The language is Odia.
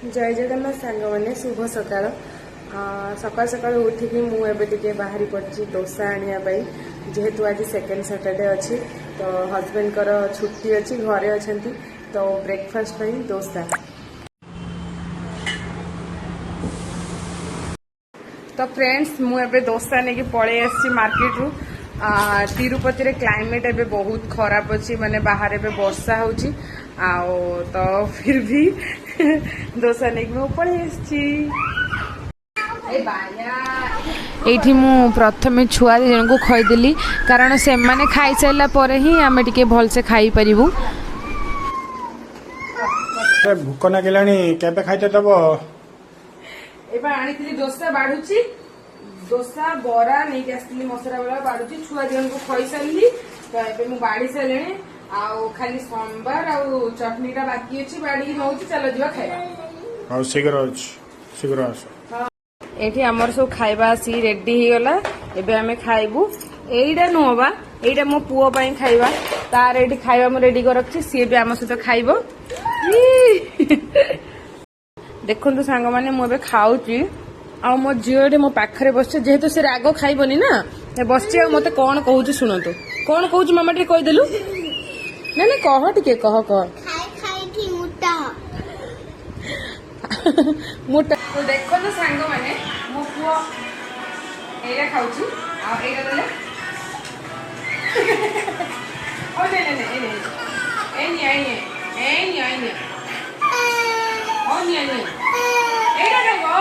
ଜୟ ଜଗନ୍ନାଥ ସାଙ୍ଗମାନେ, ଶୁଭ ସକାଳ। ସକାଳୁ ସକାଳୁ ଉଠିକି ମୁଁ ଏବେ ଟିକେ ବାହାରି ପଡ଼ିଛି ଦୋସା ଆଣିବା ପାଇଁ। ଯେହେତୁ ଆଜି ସେକେଣ୍ଡ ସଟରଡେ ଅଛି, ତ ହଜବେଣ୍ଡଙ୍କର ଛୁଟି ଅଛି, ଘରେ ଅଛନ୍ତି, ତ ବ୍ରେକଫାଷ୍ଟ ପାଇଁ ଦୋସା। ତ ଫ୍ରେଣ୍ଡସ୍, ମୁଁ ଏବେ ଦୋସା ନେଇକି ପଳେଇ ଆସିଛି ମାର୍କେଟରୁ। ତିରୁପତିରେ କ୍ଲାଇମେଟ୍ ଏବେ ବହୁତ ଖରାପ ଅଛି, ମାନେ ବାହାରେ ଏବେ ବର୍ଷା ହେଉଛି। ଆଉ ତ ଫିର ବି ଦୋସା ନେଇକି ମୁଁ ପଳେଇ ଆସିଛି। ଏଇଠି ମୁଁ ପ୍ରଥମେ ଛୁଆ ଦୁଇ ଜଣଙ୍କୁ ଖୋଇଦେଲି, କାରଣ ସେମାନେ ଖାଇସାରିଲା ପରେ ହିଁ ଆମେ ଟିକେ ଭଲସେ ଖାଇପାରିବୁ। ଭୋକ ଲାଗିଲାଣି, କେବେ ଖାଇତେ ଦବ? ଏବେ ଆଣିଥିଲି ଦୋସା, ବାଢୁଛି। ଦୋସା ବରା ନେଇକି ଆସିଥିଲି, ମସଲା ବରା ବାଢୁଛି। ଛୁଆ ଜଣଙ୍କୁ ଖୋଇ ସାରିଲି, ତ ଏବେ ମୁଁ ବାଢି ସାରିଲିଣି। ଆଉ ଖାଲି ସମ୍ବାର ଆଉ ଚଟଣିଟା ବାକି ଅଛି, ବାଢିକି ନଉଛି। ଚାଲ ଯିବା ଖାଇବା। ହଉ, ଶୀଘ୍ର ଅଛି, ଶୀଘ୍ର ଆସ। ଏଇଠି ଆମର ସବୁ ଖାଇବା ଆସିକି ରେଡି ହେଇଗଲା। ଏବେ ଆମେ ଖାଇବୁ। ଏଇଟା ନୁହଁ ବା, ଏଇଟା ମୋ ପୁଅ ପାଇଁ ଖାଇବା। ତାର ଏଇଠି ଖାଇବା ମୁଁ ରେଡି କରି ରଖିଛି, ସିଏ ବି ଆମ ସହିତ ଖାଇବ। ଦେଖନ୍ତୁ ସାଙ୍ଗମାନେ, ମୁଁ ଏବେ ଖାଉଛି ଆଉ ମୋ ଝିଅ ଏଠି ମୋ ପାଖରେ ବସିଛି। ଯେହେତୁ ସେ ରାଗ ଖାଇବନି ନା, ସେ ବସିଛି। ଆଉ ମତେ କଣ କହୁଛି ଶୁଣନ୍ତୁ। କଣ କହୁଛି ମାମା, ଟିକେ କହିଦେଲୁ। ନା ନା, କହ ଟିକେ, କହ କହ। ଖାଇ ଖାଇକି ମୋଟା। ମୋଟା। ତ ଦେଖନ୍ତୁ ସାଙ୍ଗମାନେ, ମୋ ପୁଅ ଏଇଟା ଖାଉଛି ଆଉ ଏଇଟା ଦେଲେ। ହଉ, ନେ ନେ ନେ, ଏ ନେ, ଏ ନିଅ, ଏ ନିଅ, ଏ ନିଅ, ଏ ନିଅ। ହଉ, ନିଅ ନିଅ, ଏଇଟା ଖାଇବ।